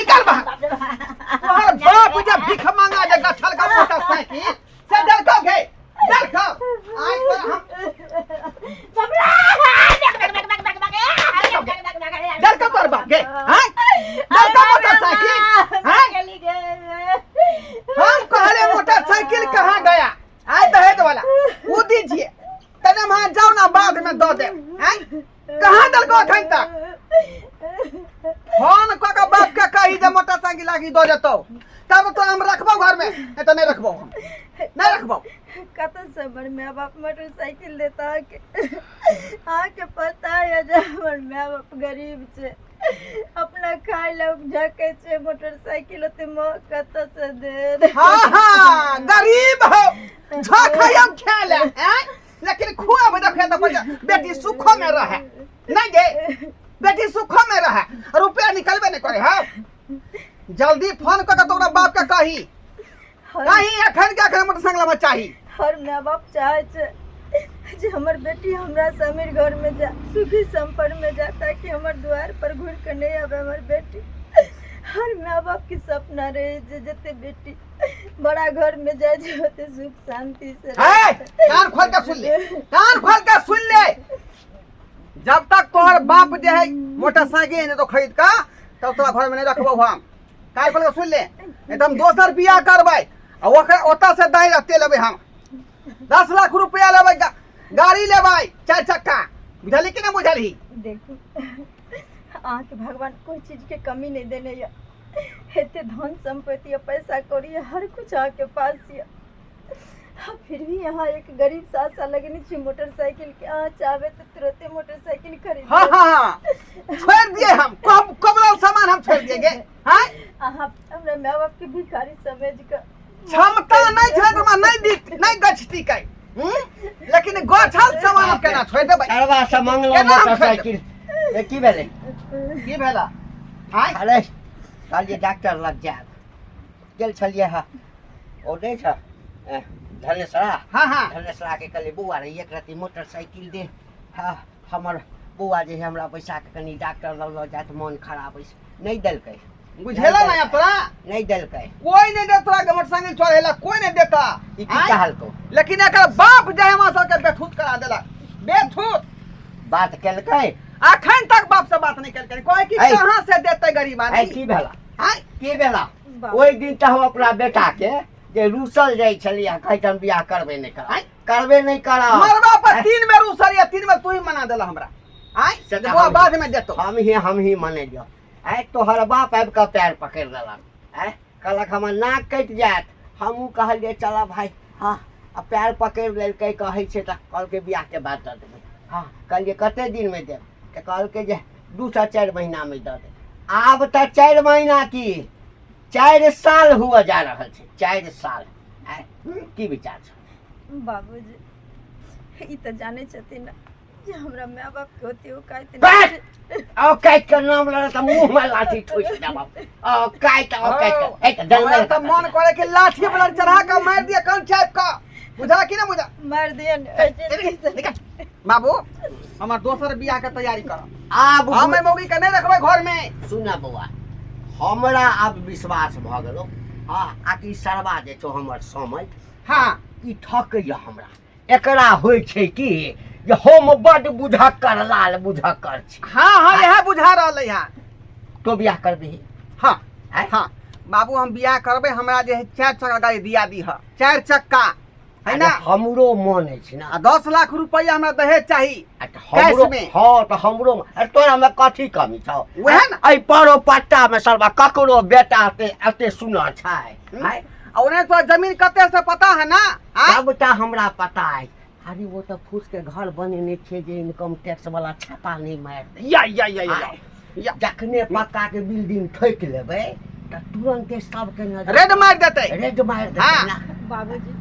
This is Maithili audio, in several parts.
निकल बाहर। तोहर बाप जे भीख मांगा जे गछल का मोटरसाइकिल से देलकौ गे, देलकौ। आज पर हम देलकौ तोहर बाप गे, हैं? देलकौ मोटरसाइकिल, हैं? हम कहले मोटरसाइकिल कहाँ गया? आय दहेज वाला वो दीजिए, तने वहां जाओ ना, बाद में दो दे। हैं? कहाँ देलकौ अखन तक? फोन कऽ के बाप के कही जे मोटरसाइकिल लागी दऽ देतौ तब तो हम रखबौ घर में, नहीं तो नहीं रखबौ, हम नहीं रखबौ। कतऽ से हमर माय बाप मोटरसाइकिल देता? अहाँके, अहाँके पता यऽ जे हमर माय बाप गरीब छै, अपना खाय लए झकै छै, मोटरसाइकिल ओते महग कतऽ से देत? हाँ हाँ, गरीब हो, झखै हम खेले हैं, लेकिन खुआब देखे तो बेटी सुखो में रहे नहीं गे, बेटी सुखो में रहे, रुपया निकलबे नहीं करे। हाँ, जल्दी फोन कर के तोरा बाप के कही कही अखन के अखन मोटरसाइकिल हमरा चाही। हर माय बाप चाहे छै जे हमर बेटी हमरा से अमीर घर में जा, सुखी संपन्न में जा, ताकि हमर द्वार पर घुर के नहीं आवे हमर बेटी। हर माय बाप के सपना रहे जे जते बेटी बड़ा घर में जाए छै ओते सुख शांति से है। कान खोल के सुन ले, कान खोल के सुन ले, जब तक तोहर बाप जे है मोटरसाइकिल नहीं तो खरीद का तब तोरा घर में नहीं रखबो हम। कान खोल के सुन ले, नहीं तो हम दोसर बियाह करबै आ ओकरा ओतऽ से दही रखते लेबै हम, 10 लाख रुपया लेबै, गाड़ी लेबै चारि चक्का। बुझलही कि नहीं बुझलही? देखू, अहाँके भगवान कोई चीज के कमी नहीं देने यऽ, एते धन संपत्ति यऽ, पैसा कौड़ी यऽ, हर कुछ अहाँके पास यऽ, आ फिर भी अहाँ एक गरीब से आशा लगेने छी मोटरसाइकिल के। अहाँ चाहबै तऽ तुरते मोटरसाइकिल खरीद हाँ लेब। हाँ हाँ, छोड़ दिए हम कब कबरल सामान हम छोड़ दिए गे। हाँ, अहाँ हमरा माय बाप के भिखारी समझ कऽ क्षमता नहीं छलै तऽ हमरा नहीं दी, नहीं गछती कै, हम्म? लेकिन गछल सामान हम केना छोड़ देबै? सरवा से मंगलो केना हम मोटरसाइकिल ए, की भेलै? की भेला? आँय? अरे कहलियै डॉक्टर लग जायब, गेल छलियै। हँ, ओ नहि छ ए, धनेसरा? हाँ हाँ। धनेसरा के कहलियै, बौआ रे, एक रत्ती मोटरसाइकिल दे। हँ, हमर बौआ जे है हमरा बैसा के कनि डॉक्टर लग लऽ जायत, मोन खराब अछि। नहि देलकै। बुझेला ना आब तोरा? नहि देलकै। कोई नहीं दे तोरा के मोटरसाइकिल चढ़ेला, कोई नहीं देता। ई की आँय? कहलकौ? लेकिन एकर बाप जे हमरा सबके बेथूत करा देलक, बेथूत। बात केलकै? अखन तक बाप से बात नहीं केलकै, कहै कि ऐ। कहाँ से देतै गरीब आइ आदमी? की भेला? आँय? की भेला? बाप। ओहि दिन तऽ हम अपना बेटा के जे रूसल जाइ छलियै, कहै हम बियाह करबे नहि करब, आँय? करबे नहि करब। मरबा पर 3 बेर उसरिया, 3 बेर तू ही मना देला हमरा। आँय? से तऽ बौआ बाद में देतो। हम ही मनेलियौ। आइ तोहर बाप आबि कऽ पैर पकड़ि लेलक, आँय, कहलक हमर नाक कटि जायत। हमहूँ कहलियै चलऽ भाय। हँ, आ पैर पकड़ि लेलकै, कहै छै तऽ कहलकै बियाहके बाद दऽ देबै। हँ, कहलियै कते दिनमे देब? तऽ कहलकै जे 2 सँ 4 महीनामे दऽ देब। आब तऽ 4 महीना की, 4 साल हुअ जा रहल छै, 4 साल। आँय, की विचार छौ? बाबूजी, ई तऽ जानै छथिन ने जे हमरा माय बाप के ओते औकात बस! नहि छै। औकात के नाम लेना तऽ मुँह में लाठी ठुसि देबौ। औकात, औकात के। ए, तऽ हमरा जंगल तऽ मन करे कि लाठी वाला चढ़ा के मारि दिए कान चाप के। बुझा कि ना बुझा? मारि दिअ ने। निकल। बाबू, हमर दोसर बियाह के तैयारी कर। आब हम एहि मौगी के नहीं रखबै घर में। सुन बौआ, हमरा आब विश्वास भऽ गेलो। हँ, आ कि सरवा जे छौ हमर समैध, ई ठकैया हमरा। एकरा होइ छै कि जे हम बड्ड बुझक्कर, लाल बुझक्कर छी। हाँ हाँ, इएह बुझा रहलै है। तो बियाह करबिही? हाँ। आँय? हाँ बाबू, हम बियाह करबै। हमरा जे है चारि चक्का गाड़ी दिया दीह, चारि चक्का है ना। अरे हमरो मन अछि ना। आ 10 लाख रुपया हमरा दहेज चाही। आ तऽ हमरो कैश में। हाँ, तऽ हमरो। अरे तोरा में कथी कमी छौ? वएह ने। एहि परोपट्टा में सरबा ककरो बेटा एते एते सुनर छै? आँय? आ ओने तोरा जमीन कते से पता है ना? आँय? सबटा हमरा पता अछि। अरे ओ तऽ फूस के घर बनेने छियै जे इनकम टैक्स वाला छापा नहि मारि दै। या या या या या। जखने पक्का के बिल्डिंग ठोकि लेबै तऽ तुरंते सबके नजर रेड मारि देतै। रेड मारि देतै। ना। बाबूजी,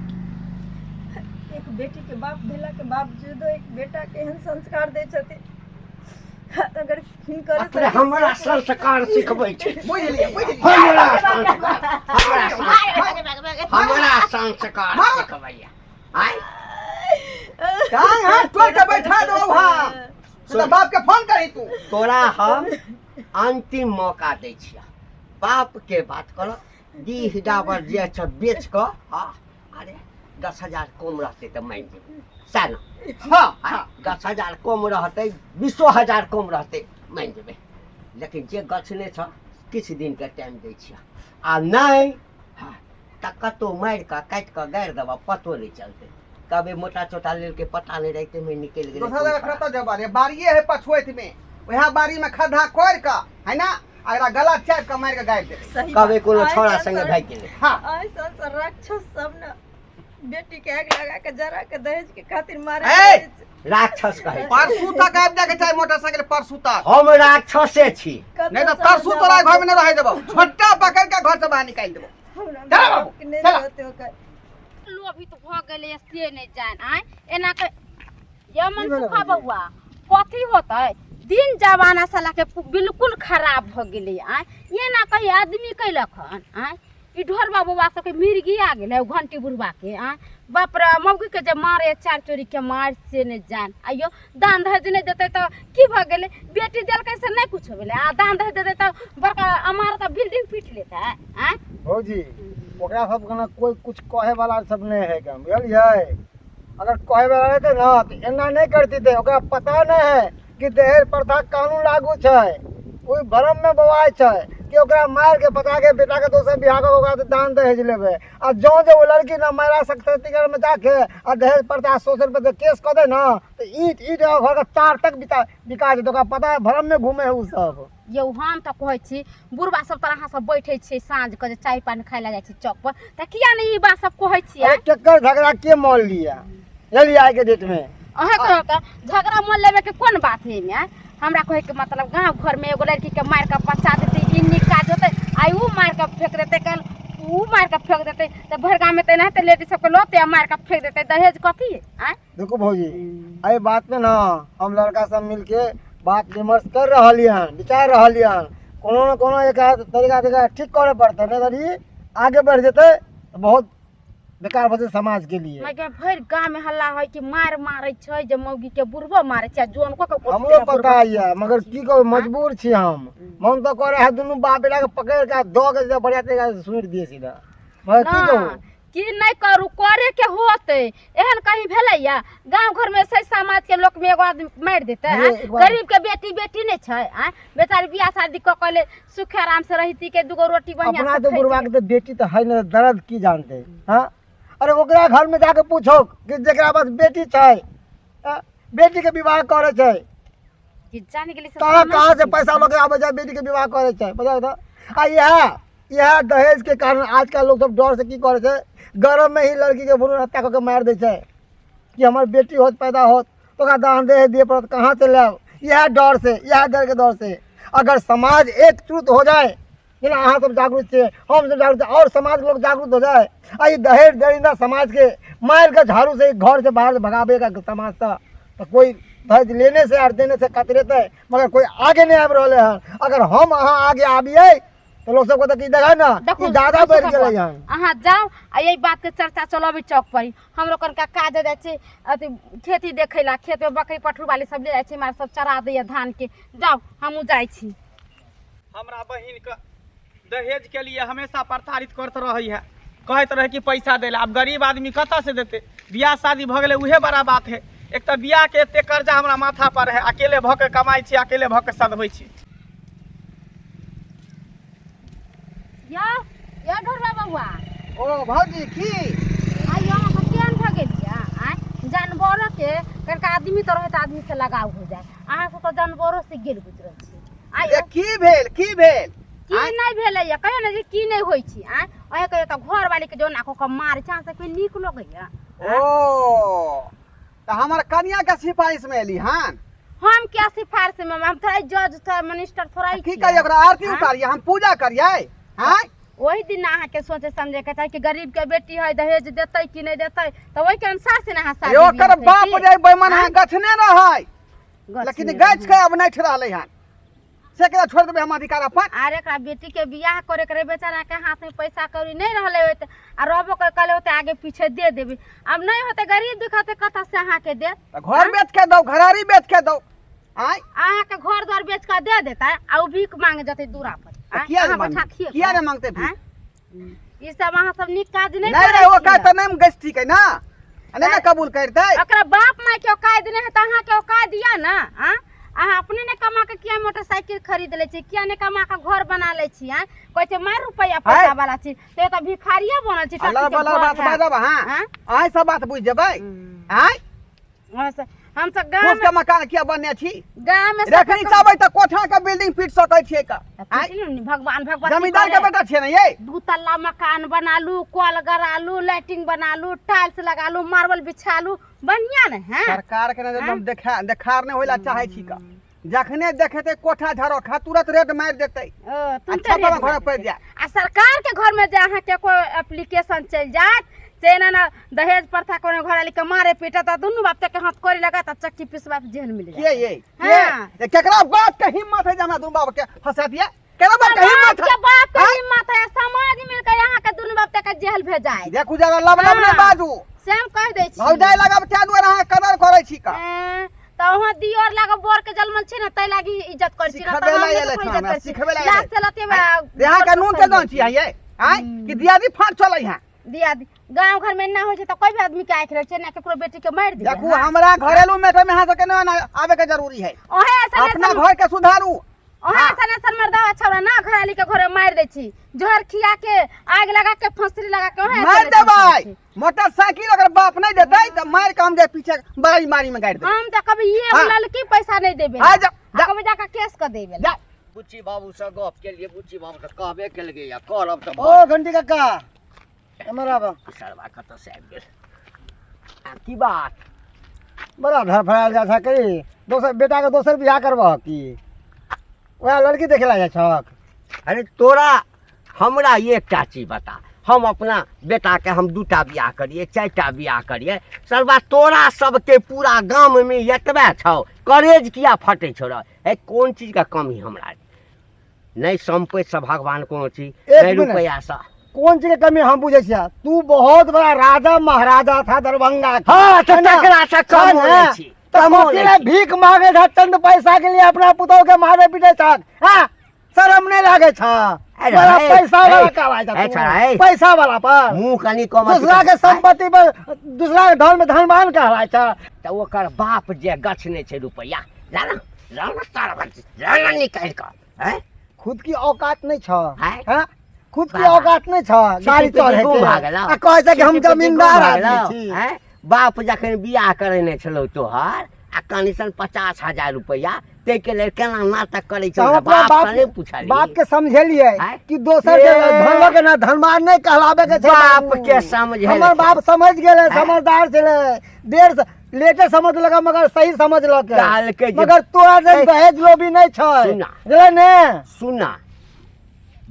एक बेटी के बाप भेला के बावजूदो एक बेटा के एहन संस्कार दै छथिन, अगर हिनकर अपने हमरा संस्कार सिखबै छै। बुझलियै, बुझलियै। हमरा संस्कार, हमरा संस्कार, हमरा संस्कार सिखबैया? आय। टांग हाथ तोड़ के बैठा दो हम तो। बाप के फोन करी तू। तोरा हम अंतिम मौका दै छियह। बाप के बात कर डीह डाबर जे छै बेच कऽ हाँ अरे 10,000 कम रहतै तऽ मानि जेबै सएह ने। हाँ हाँ। 10,000 कम रहतै, 20,000 कम रहतै, मानि जेबै। लेकिन जे गछने छ किछु दिनके टाइम दै छियै, आ नहि हाँ तऽ कतहु मारि कऽ काटि कऽ गाड़ि देबऽ, पतो नहि चलतै। कभी मोटा चोटा लेलकै पता नहि, रातिमे निकलि गेलै। दोसर जगह कतऽ जेबऽ रे? बाड़िए है पछुआइत में, वएह बाड़ी में खद्धा कोरि कऽ है ना, आ एकरा गला चापि कऽ मारि कऽ गाड़ि देबै। सही कभी बात। कोनो आइ छौड़ा संसार- संगे भागि गेलै। हाँ। आइ संसार राक्षस सब ने बेटी के आगि लगा के जरा के दहेज के खातिर मारे ए! रहै छै। राक्षस कहै छै। परसू तक आबि जाके चाही मोटरसाइकिल, परसू तक। हम राक्षसे छी। कतौ नहीं तो से तरसू हमरा तोरा बाप घर में नहीं रहे देबो, छोटा पकड़ के घर से बाहर निकाल देबो। हमरा चला बाप बाबू, के नहि चला। रहतै ओकर। लोभित भऽ गेलै से नहि जान। आँय एना के यमन सुखा बौआ कथी होतै? दिन जमाना साला के बिल्कुल खराब भऽ गेलै। आँय एना कही आदमी कैलक हन? आँय ई ढोरबा बौआ सबके मिर्गी आ गेलै, ओ घंटी बुढ़बा के। आँय बाप रे, मौगी के जे मारे चार चोरी के मार से नहि जान। आइयो दान दहेज नहि देतै तऽ की भऽ गेलै? बेटी देलकै से नहि कुछो भेलै, आ दान दहेज देतै तऽ बड़का अमार तऽ बिल्डिंग पीट लेतै। आँय भौजी, ओकरा सबके ने कोइ कुछ कहे वाला सब नहि है गम, बुझलियै? अगर कहे वाला रहते ना तऽ एना नहि करती। ओकरा पता नहि है कि दहेज प्रथा कानून लागू छै। ओहि भ्रम में बौआइ छै कि ओकरा मारि के पता के बेटा के दोसर बियाह कऽ के ओकरा से दान दहेज लेबै। आ जँ जे ओ लड़की न मारा सशक्तिकरण में जाके आ दहेज प्रथा सोशल पर जे केस कऽ दे ना तऽ ईंट ईंट घर के तार तक बिका बिका जेतै। ओकरा पता है, भ्रम में घूमे है ओ सब। यौ हम तऽ कहै छी, बुढ़बा सब तऽ अहाँ सब बैठे छियै साँझ के जे चाय पानि खाय लए जाइ छी चौक पर, तऽ किया नहि ई बात सब कहै छियै? अरे केकर झगड़ा के मान लिया, बुझलियै? आइ के डेट में अहाँ कहू तऽ झगड़ा मोल लेबे के कोन बात है एहिमे? आँय? हमरा कहै के मतलब गाँव घर में एगो लड़की के मारि कऽ बचा देतै ई नीक काज होतै? आइ ऊ मारि कऽ फेंक देतै, कल ऊ मारि कऽ फेंक देतै, तऽ भरि गाँव में तऽ एनाहिते लेडीज सबके लऽते आ मारि कऽ फेंक देतै। दहेज कथी? आँय देखू भौजी, एहि बात में ना हम लड़का सब मिलके बात विमर्श कर रहलियै हन, विचार रहलियै हन। कोनो ने कोनो एक तरीका तरीका ठीक करे पड़तै, नहि तऽ ई आगे बढ़ि जेतै तऽ बहुत बेकार भऽ जेतै समाज के लिए। मगर भरि गाँव में हल्ला है कि मार मारै छै जे मौगी के बुढ़बो मारै छै आ जुअनको के हमरो पता यऽ, मगर की कहू, मजबूर छी हम। मन तऽ करे है दुनू बाप बेटा के पकड़ के दऽ के सीधा बढ़िया तरीका से सुनि दिए सीधा, मगर की कहू। की नहि करू, करे के होतै। एहन कहीं भेलैया गाँव घर में से समाज के लोक में एगो आदमी मारि देतै? अरे, आँय? एक बार- गरीब के बेटी बेटी नहि छै? आँय बेचारी बियाह शादी कऽ कऽ ले सुख आराम से रहिती के दूगो रोटी बढ़िया अपना से तो खैती। बुढ़वा के तो बेटी तो है ना, दर्द की जानते। हाँ अरे ओकरा घर में जाके पूछो कि जकरा पास बेटी छै, हाँ, बेटी के विवाह करे छै। कि जाने के लिए से कहाँ समझ कहाँ से छी। पैसा लऽ के आबै छै बेटी के विवाह करे छै, बताउ तऽ। आ इएह इएह दहेज के कारण आजकल लोग सब डर से की करे छै, गरम में ही लड़की के भ्रूण हत्या कऽ के मारि दै छै कि हमर बेटी होत पैदा होत तऽ ओकरा दान दहेज दिअ पड़त, कहाँ से लायब? इएह डर से, इएह डर के डर से। अगर समाज एकजुट हो जाए, जेना अहाँ सब जागरूक छियै, हम सब जागरूक छियै, आओर समाजके लोग जागरूक हो जाए आ ई दहेज दरिंदा समाजके मारि के झाड़ू से घर से बाहर भगाबेगा समाजसँ, तऽ कोइ दहेज लेने से आर देने से कतरेतै, मगर कोइ आगे नहि आबि रहलै हन। अगर हम अहाँ आगे आबियै तऽ लोक सब कहतै कि देखै ने देखू ई दादा बढ़ि गेलै हन। अहाँ जाउ आ एहि बात के चर्चा चलबै चौक पर। हमरो कनिका काज जाइ छै अथी खेती देखै ला, खेत में बकरी पठरू वाली सब ले जाइ छै, मार सब चरा दैया धान के। जाउ, हमहूँ जाइ छी। हमरा बहिनके दहेजके लिए हमेशा प्रताड़ित करैत रहै है, कहैत रहै कि पैसा दै लए। आब गरीब आदमी कतऽसँ देतै? बियाह शादी भऽ गेलै उहे बड़ा बात है। एक तऽ बियाहके एते कर्जा हमरा माथा पर है, अकेले भऽ के कमाइ छी, अकेले भऽ के सधबै छी। यौ यौ ढोरबा बौआ। ओ भौजी, की? आइयो अहाँ सब केहन भऽ गेलियै? आँय जानवरो के कनिका आदमी तऽ रहै तऽ आदमी से लगाव हो जाए, अहाँ सब तऽ जानवरो से गेल गुजरल छी। आइयो ए, की भेल, की भेल? की नहि भेलैया कहियो ने जे की नहि होइ छी। आँय अहें कहियो तऽ घरवाली के जोना कऽ कऽ मारै छै, अहाँ सबके नीक लगैया? ओ तऽ हमर कनिया के सिफारिश में एली हन? हम क्या सिफारिश में? हम थोड़ा जज थोड़ा मिनिस्टर थोड़ा ही की छियै। करियै ओकरा आरती आँय? उतारियै, हम पूजा करियै? आँय ओहि दिन अहाँ के सोचे समझे के चाही कि गरीब के बेटी है, दहेज देतै कि नहि देतै, तऽ ओहि के अनुसार से ने अहाँ शादी अरे ओकर बियाह बाप करती। जे बेईमान आँय? गछने रहै, गछने लेकिन रहै। गछ के अब नहि रहलै हन, से केना छोड़ि देबै हम अधिकार अपन? अरे एकरा बेटी के बियाह करे के रहे, बेचारा के हाथ में पैसा कौड़ी नहीं रहले होते, आ रहबो कर कहले होते आगे पीछे दे देबे, अब नहीं होते गरीब दिखते कतऽ से अहाँ के देत? तऽ घर बेच के दौ, घरारी बेच के दौ। आँय अहाँ के घर द्वार बेच के दे देता आ उ भीख मांगे जते दूरा पर। आँय, किया अहाँ ने बैठा मांगतै खिए किया ने मांगतै भीख? आँय? ई सब अहाँ सब नीक काज नहि नहीं करै रे ओ छियै। काज तऽ नहि गैस ठीक है ना आ नहि ने कबूल करतै ओकरा बाप माय के औकात नहि है तऽ अहाँके औकात दिअ ने आँ अहाँ अपने नहि कमा के किया मोटरसाइकिल खरीद लै छी किया नहि कमा के घर बना लै छी आँय कहै छै मार रुपैआ पैसा वाला छी तऽ एतऽ भिखारिये बनल छी अल्लाह टट्टी के बला घर बात है। बाजब अहाँ आँय? अहाँ सब बात बुझि जेबै आँय हमसब गाँव फूस के मकान किया बनने छी गाँव में रखनी चाहबै तऽ कोठा के बिल्डिंग पीट सकै छियै का आँय? भगवान भगवान जमींदार के बेटा छियै ने ये दू तल्ला मकान बनालू कल गरालू लाइटिंग बनालू टाइल्स लगालू मार्बल बिछालू बढ़िया ने है सरकार के नजर में हम देखा देखार नहि होइला चाहै छी का जखने देखेतै कोठा झरोखा तुरंत रेड मारि देतै ओ, तुरंते अच्छा रेट बाबा घर मारि पड़ि देतै। जाय आ सरकार के घर में जे अहाँ के कोई एप्लीकेशन चलि जायत से एना ना दहेज प्रथा कोनो घर वाली के मारे पीटे तऽ दुनू बाप के हाथ कोरी लगा तऽ चक्की पिसवा के जेल मिल के जायत ये हाँ। के केकरा बाप के हिम्मत है जे हमरा दुनू बाप के फंसा दिया केकरा बाप के हिम्मत समाज के है बाप के हाँ? हिम्मत है समाज मिलके यहाँ के दुनू बाप के जेल भेजाय देखू जरा लब लब नहि हाँ। बाजू से हम कह दै छी भौजाइ लगब ताहि दुआरे अहाँ कदर करै छी का एँ, तऽ वहाँ दियर लागे बर के जलमल छै ने ताहि लागी इज्जत करै छी ना सिखबै तऽ ला हम नहि एलै ककरो छौ इज्जत हमरा, करै छी सिखबै ला लाज एलै। से लतेबा यहाँ के नून तेल दन छी ये आँय कि दियादी फाँट चलै है दियादी गाँव घर में ना होइ छै तऽ कोई भी आदमी के आँखि रहै छै ना ककरो बेटी के मारि दियै देखू हमरा घरेलू मैटर में अहाँ सबके नहि आबे के जरूरी है ओहे ऐसन अपना ऐसन घर के सुधारू ओहे ऐसन ऐसन मर्दावा छौड़ा ना घराली के घरे मारि दै छी जहर खिया के आग लगा के फांसरी लगा के ओहे ऐसन मारि ऐसन करै देबै छी। मोटरसाइकिल अगर बाप नहीं देतै तऽ मारि के हम जे पीछे बड़ी मारी में गाड़ि देबै हम तऽ कभी ये हाँ। ललकी पैसा नहीं देबे आ जा, जा। कभी जाके केस कर देबे जा बुच्ची बाबूसँ गप केलियै बुच्ची बाबू तऽ कहबे केलकै या करब तऽ ओ घंटी काका एम्हर आब सरवा कतऽसँ आबि गेल आ की बात बड़ा धड़फड़ायल जाइ छह कही दोसर बेटाके दोसर बियाह करबह की वएह लड़की देखे ला जाइ छहक अरे तोरा हमरा एकटा चीज बता हम अपना बेटाके हम दूटा बियाह करिए चारिटा बियाह करिए सरवा तोरा सबके पूरा गाममे एतबे छौ करेज किया फटै छौ रे हे कोन चीजके कमी हमरा नहि सम्पत्तिसँ भगवान कोनो चीज एक नहि मिनट। रुपैआसँ कोन चीज के कमी हम बुझै छियै तू बहुत बड़ा राजा महाराजा था दरभंगा के। हाँ, तऽ है ना? तकरा से कमो है ना? नहि छी, तऽ कमो कथी नहि ला छी। भीख मांगे था चंद पैसा के लिए अपना पुतोह के मारे पीटे छक हाँ शर्म नहीं लागे छ अरे, बड़ा हे, पैसा वाला हे, कहवाय छ हे तू। छोड़ा, हे। पैसा वाला पर मुँह कनि कम अथी दूसरा कर। के संपत्ति पर दूसरा के धन में धनवान कहलाय छ तऽ ओकर बाप जे गछने छै रुपैआ ला ना ला ना सारा ला ना निकालि कऽ आँय खुद की औकात नहीं छ हैं? हैं? खुद की बाबा। औकात नहीं छ गाड़ी सिटी चढ़े गुम के भऽ गेलौ। आ कहै छै कि हम सिटी पिटी गुम जमींदार भऽ आदमी गेलौ, छी आँय? बाप जखन बियाह करेने छलौ तोहर आ कनिसन 50,000 रुपैआ ताहिके लेल केना नाटक करै तऽ हम छौ अपना बाप बाप सँ नहि पुछलियै बाप के समझेलियै आँय? कि दोसर के ए। धन के ना धनवान नहीं कहलावे के छै बाप बाबू। के समझेलकै। हमर बाप समझ गेलै आँय? समझदार छलै देर से लेटे समझ लगा मगर सही समझ लके कहलकै जे- मगर तोरा जे ए। दहेज लोभी नहीं छै सुना। बुझलै ने सुना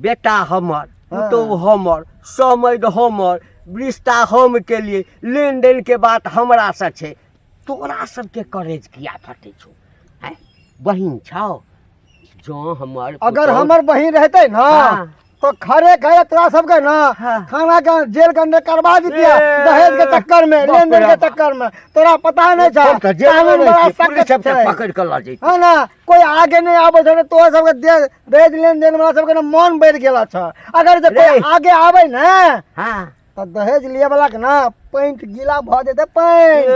बेटा हमर हाँ। पुतोहु हमर समैध हमर रिश्ता हम केलिए लेन देन के बात हमरा से छै तोरा सबके करेज किया फटै छौ आँय बहिन छौ जँ हमर अगर पुतोहु- हमर बहिन रहते ना हाँ। तो खरे खरे तोरा सबके ना हाँ। थाना के जेल के अंदर करवा दितिया ए, दहेज के चक्कर में बाप लेन देन रे के बाप। चक्कर में तोरा पता नहीं छा हम तऽ जेलमे कानून रहै बड़ा छियै, पुलिस सख्त सबके छै पकड़ि कऽ लऽ जैतै है ना कोई आगे नहीं आबै छै तोरा सबके दहेज लेन देन वाला सबके ना मन बढ़ि गेल छ अगर जे कोई रे। आगे आबै ने हँ तऽ दहेज लिए वाला के ना पैंट गीला भऽ जेतै पैंट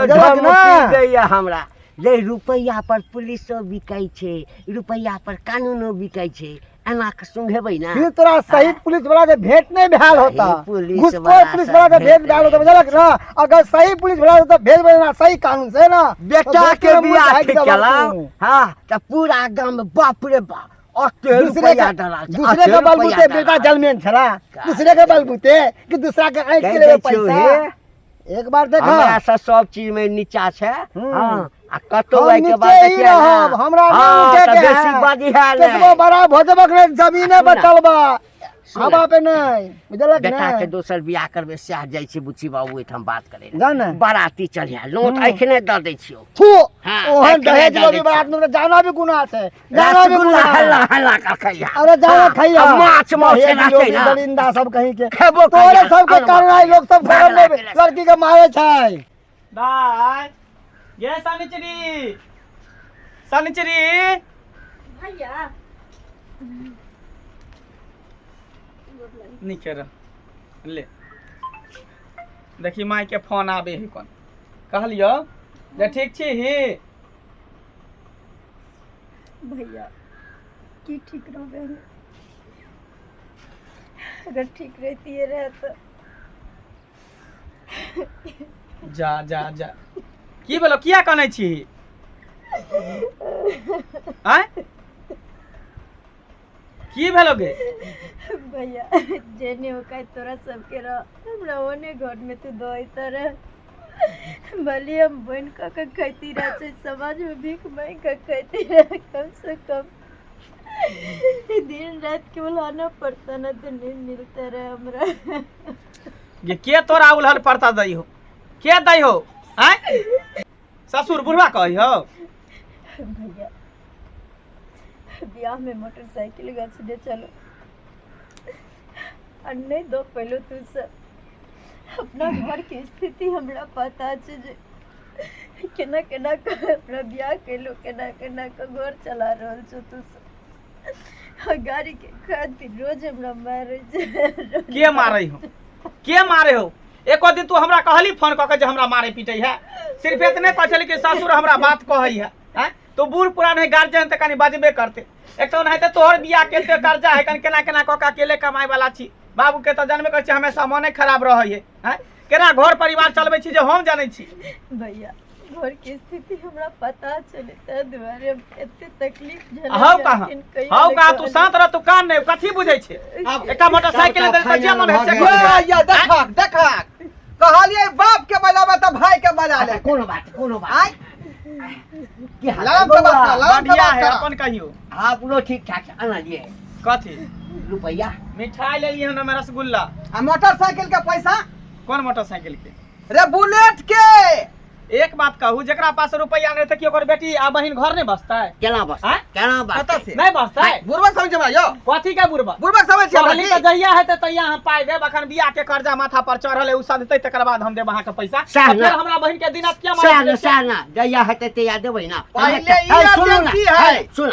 बुझलक ना धमकी दैया हमरा रे रुपैआ पर पुलिसो बिकै छै रुपैआ पर कानूनो बिकै छै एना के सुंघेबै ना फिर तोरा सही पुलिस वाला से भेंट नहीं भेल होता सही पुलिस घुसखोर वाला पुलिस से वाला से भेंट भेंट भेल होता नहीं बुझलक ना अगर सही पुलिस वाला से भेंट भेल ना सही कानून से ना बेटा तो के मुँह बियाह झाँकि ठीक देबह केलहुँ तू। हँ तऽ पूरा गाम बाप रे बाप अते दूसरे रुपैआ के दलाल छै, दूसरे अते के रुपैआ बलबूते बेटा दलाल। जलमेन छला दूसरे के बलबूते कि दूसरा के ऐंठ कहि के लेबे दै छियौ पैसा हे एक बार देखा हमरा से सब चीज में नीचा छै हम्म। हँ आ कतौ हम एहि के बाद नीचे ही देखिए ना रहब हमरा हँ नहीं उठे तऽ के बेसी है बाजी है केतबो नहि बड़ा भजबक नहीं जमीने पर सुना। चलबा सुना। हवा पे नहीं बुझलक बेटा के नहीं दोसर बियाह करबै सएह जाइ छै बुच्ची बाबू ओहिठाम बात करै जा ने। बाराती चढ़िया लोट एखने दऽ दै छियौ थू हाँ, ओहन एखने दहेज दऽ लोभी दै बारात छियौ। में जाना भी गुनाह छै जाना भी रसगुल्ला गुनाह हल्ला हल्ला कर खैया अरे जाना हाँ, खैया आ माछ मांस दहेज राखै लोभी ना दरिंदा सब कहीं के खेबो तोरे करिया, सबके अनवा। कारण आई लोग सब घर में भागला लड़की के मारे छै दाय ये सनिचरी सनिचरी भैया नीके रह। ले देखी माय के फोन आबे है कोन। कहलियो जे ठीक छी ही? भैया की ठीक रहबे हम? अगर ठीक रहती रहे तो जा जा जा, की भेलो? किया कनै छी? आँय, की भेलो गे? भैया जेने होका तोरा सबके रह, हमरा ओने घर में तू दोइत रह। भले हम बन कऽ के खैती रह छै, समाज में भीख मांगि कऽ खैती रह, कम से कम दिन रात के उलाना पड़ता ना तो नहीं मिलता रहे हमरा। गे के तोरा उलहन पड़ता दै हो? के दै हो? आँय, ससुर बुढ़वा कहै हो? भैया ब्याह में मोटरसाइकिल गछने चलो और नहीं दो पहलो तू सब। अपना घर के स्थिति हमरा पता छै जे केना केना के अपना ब्याह केलू, केना केना के घर चला रहल छौ तू सब। आ गाड़ी के खातिर रोज हमरा मारै छै। के मारै हो? के मारे हो? एको दिन तू हमरा कहली फोन कऽ के जे हमरा मारे पीटे है? सिर्फ एतने कहै छली कि ससुर हमरा बात कहै है। आँय, तू बूढ़ पुरान है, गार्जियन तऽ कनि बजबे करते। एक तऽ ओनाहिते तोहर बियाह के एते कर्जा है, कनि केना केना कऽ के अकेले कमाय वाला छी। बाबू के तऽ जानबे करै छी, हमेशा मने खराब रहै है। आँय, केना घर परिवार चलबै छी जे हम जानै छी। भैया घर के स्थिति हमरा पता चले ताहि दुआरे हम एते तकलीफ झेललियै। हौ कहाँ? लेकिन कहियो हौ नहि कहाँ? तू कहलियै। शांत रह, तू कान नहि कथी बुझै छै? एकटा मोटरसाइकिल सबटा दे तऽ जे मन है से फाइनल करू। भऽ ये देखक देखक, कहलियै बाप के बजाबे तऽ भाई के बजा ले। अच्छा, कोनो बात, कोनो बात। आँय, की हाल लरम से बात बौआ? कर, लरम से बढ़िया बात है कर। अपन कहियो। हाँ, अपनो ठीक ठाक छै। अनलियै कथी? रुपैआ। मिठाई लेलियै हन ओहिमे रसगुल्ला। आ मोटरसाइकिल के पैसा? कोन मोटरसाइकिल के रे? बुलेट के। एक बात कहू, जेकरा पास रुपैआ नहि रहतै कि ओकर बेटी आ बहिन घर नहि बसतै? केना बस? आँय? केना बस? कतऽ से? नहि बसतै? बुढ़बा समझ हमरा यौ। कथी के बुढ़बा? बुढ़बा समझ छी हमरा कहली की? तऽ जहिया हेतै तहिया हम पाइ देब। अखन बियाह के कर्जा माथा पर चढ़ल है, उ सधतै तकर बाद हम देब अहाँके पैसा। सएह आ ने। फेर हमरा बहिन के दिन किया सएह मारै ने छै? सएह ने, जहिया हेतै तहिया देबै ना। पहिले ई है, सुनू ना, अर्जेंटी है। है, सुनू,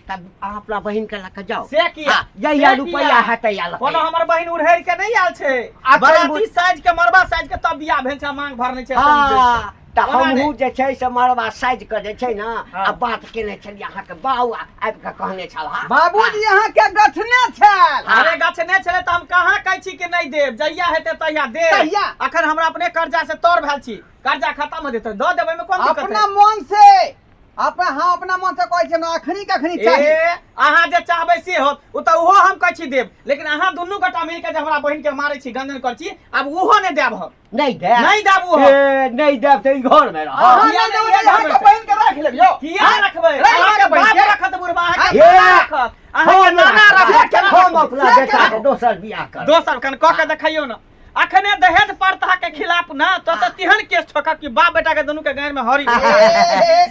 तब अहाँ अपना बहिन के लऽ कऽ जाउ। से किया? हाँ, जहिया से रुपैआ किया? हेतै या लऽ कऽ कोनो हमर बहिन उड़हेर के नहि आयल छै। आ बराती कोन साइज के, मरबा साइज के तब बियाह भेल छै, मांग भरने छै, सब भेल छै। हाँ, तऽ ओना हमहूँ नहि। जे छै से मरबा साइज के जे छै ने हाँ। आ बात केने छलियै, अहाँके बाउ आबि कऽ कहने छल। हाँ, बाबूजी अहाँ के गठने छल। अरे गछने छलै तऽ हम कहाँ कहै छी कि नहि देब? जहिया हेतै तहिया देब। तहिया। अखन हमरा अपने कर्जा से तर भेल छी, कर्जा खत्म हो जेतै दऽ देबै, ओहिमे कोन दिक्कत अपना है? मन से अपना, हाँ, अपना मन से कहै छी, हमरा अखनी के अखनी चाही। ए, अहाँ जे चाहबै से होत। ओ तऽ ओहो हम कहै छी देब, लेकिन अहाँ दुनू गोटा मिल के जे हमरा बहिन के मारै छी, गंजन करै छी, आब ओहो नहि देब हम। नहि देब? नहि देब ओहो। ए, नहि देब तऽ ई घर मे रहब। अहाँ किया नहि देबै नहि तऽ अहाँके देबै? बहिन के राखि लेब यौ। किया रखबै? राखि अहाँके लेबै बाप बहिन के। रखत बुढ़बा, अहाँके ए, बाप रखत, अहाँके हम नाना राखब। रखत, केना हम रखबै? अपना से बेटा केना? के दोसर बियाह करब। दोसर कन कऽ के देखैयौ ने। अखने दहेज प्रथा के खिलाफ ना तो तिहन केस ठोकब कि बाप बेटा के दुनू के गांड में हरी।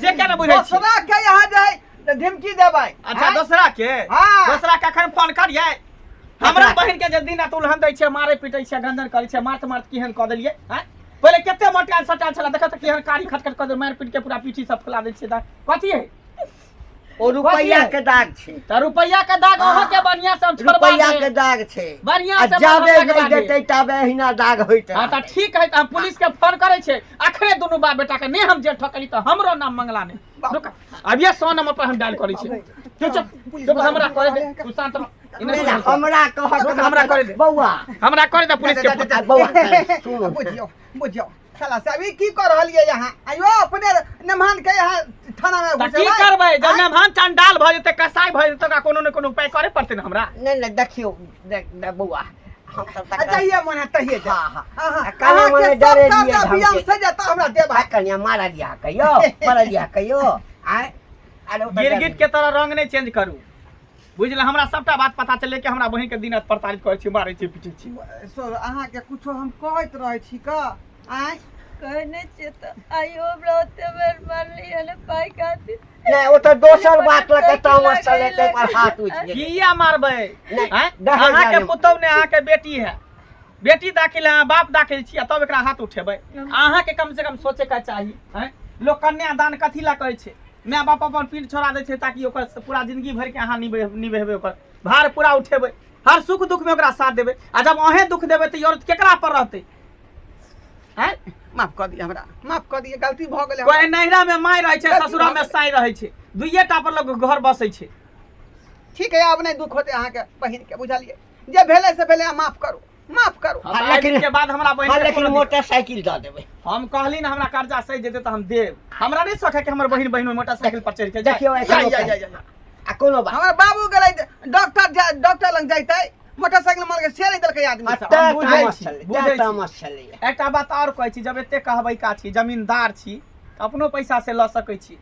से केना बुझै छी? दोसरा के यहाँ जाइ तऽ धमकी देबै। अच्छा, आँय? दोसरा के? हाँ। दोसरा के अखन फोन करियै। हमरा बहिन के जे दिन रात उलहन दै छै, मारे पीटै छै, गंजन करै छै, मारत मारत केहन कऽ देलियै। आँय, पहिले कते मोटायल सटायल छलै, देखऽ तऽ केहन कारी खटखट कऽ देल, मारि पीट के पूरा पीठी सब फुला दै छै। तऽ कथी है? ओ रुपैआ के दाग छै। तऽ रुपैआ के दाग अहाँ के बढ़िया से हम छोड़बा रुपैआ देब। के दाग छै। बढ़िया आ से जाबे हम लगवा नहि देब। देतै ताबे अहिना दाग होइत हाँ तऽ रहतै। ठीक है, तऽ हम पुलिस के फोन करै छै अखने। दुनू बाप बेटा के नहि हम जेल ठकली तऽ हमरो नाम मंगला नहि। रुक, अभिये 100 नंबर पर हम डायल करै छी। चुप चुप चुप, हमरा करे दे। तू शांत रह। इने नहि, सुन। हमरा कहत रुक, हमरा करे दे। बौआ, हमरा करे दे पुलिस के फोन। आ बौआ सुनू। बुझियौ बुझियौ, साला से अभी की कर रहलियै यहाँ? आइयो अपने नमहान के यहाँ थाना में तऽ की घुसेबै? करबै? जब नमहान चंडाल भऽ जेतै, कसाई भऽ जेतै, ओकरा कोनो ने कोनो उपाय करे पड़तै ने हमरा। नहि नहि, देखियौ, देख देख बौआ, हम सब आ जहिए मन है तहिए जा। हाँ, हाँ। हाँ, आ काल्हि अहाँके मने सब डरे कर्जा दियै बियाह धमकी। से जेता हमरा देब। आ कनिया मारल कहियो, मारल कहियो। आय अरे ओ तऽ गिरगिट के तरह रंग नहि चेंज करू, बुझल? हमरा सबटा बात पता चललै कि हमरा बहिन के दिन रात प्रताड़ित करै छी, मारै छी, पीटै छी। सर, अहाँके कुछो हम कहैत रहै छी का? आँय, कहने छियै तऽ आइयो हमरा ओते बेर मारली हन पाइ खातिर। नहि, ओ तऽ दोसर बात लऽ कऽ तामस चले ताहि पर हाथ उठि गेलै। किया मारबै? नहि, आँय? दहेज अहाँके आने। पुतहु ने अहाँके बेटी है, बेटी दाखिल है, अहाँ बाप दाखिल छी, आ तब एकरा हाथ उठेबै? अहाँके कम से कम सोचे के चाही। आँय, लोक कन्यादान कथी लए करै छै? माय बाप अपन पीठ छोड़ा दै छै ताकि ओकर पूरा जिंदगी भरि के अहाँ निभेबै, ओकर भार पूरा उठेबै। हर सुख दुख में ओकरा साथ देबै। आ जब अहें दुख देबै तऽ ई औरत केकरा पर रहतै? आँय? माफ कऽ दिअ हमरा, माफ कऽ दिअ, गलती भऽ गेलै। कोइ नैहरा में माय रहै छै, गलती ससुरा भऽ में गेलै। साई रहै छै, दुइये टा पर लोग घर बसै छै। ठीक है, आब नहि दुख होतै अहाँके बहिन के, बुझलियै? जे भेलै से भेलै, माफ करू, माफ करू। हाँ, तऽ लेकिन- आइ दिन के बाद हमरा बहिन हाँ के लेकिन कोनो दिक्कत- मोटरसाइकिल दऽ देबै। हम कहली ना, हमरा कर्जा सहि जेतै तऽ हम देब। हमरा नहि शौक है कि हमर बहिन बहिन मोटरसाइकिल पर चढ़ि के जाय। देखियौ, या, एखनो या, या, या, या। आ कोनो बात हमर बाबू गेलै डॉक्टर, डॉक्टर लग जैतै मोटरसाइकिल मार के, से नहि देलकै आदमी आ सब। तैं बुझै तामस छी, छलै, बुझै तैं छी। तामस छलैया। एकटा बात आओर कहै छी, जब एते कहबै का छी, जमींदार छी तऽ अपनो पैसा से लऽ सकै छी,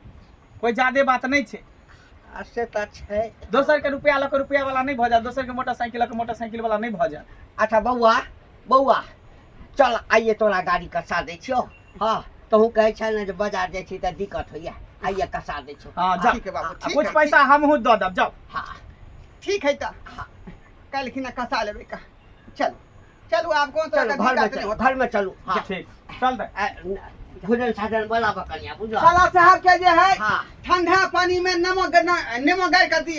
कोइ जादे बात नहि छै। आ से तऽ छै। दोसर के रुपया लऽ के रुपया वाला नहि भऽ जायत, दोसर के मोटरसाइकिल लऽ के मोटरसाइकिल वाला नहि भऽ जायत। अच्छा बौआ, बौआ चल, आइए तोरा गाड़ी कसा दै छियौ। हाँ, तहूँ कहै छल ने जे बाजार जाइ छी तऽ दिक्कत होइया, आइए कसा दै छियौ। हाँ, जा। ठीक है बाबू, आ ठीक कुछ है, पैसा हमहूँ दऽ देब, जाउ। हाँ ठीक है, तऽ काल्हिखिना कसा लेबै का। चलू चलू, आब कोन तरह चलू के घरमे, दिक्कत नहि चलू होतै। घरमे चलू। हाँ ठीक, चल दे। आ, भोजन साजन बोलाबऽ कनिया, बुझल? साला साहब के जे है हाँ ठंडा पानी में नमक, नेमो गाड़ि कऽ दियौ।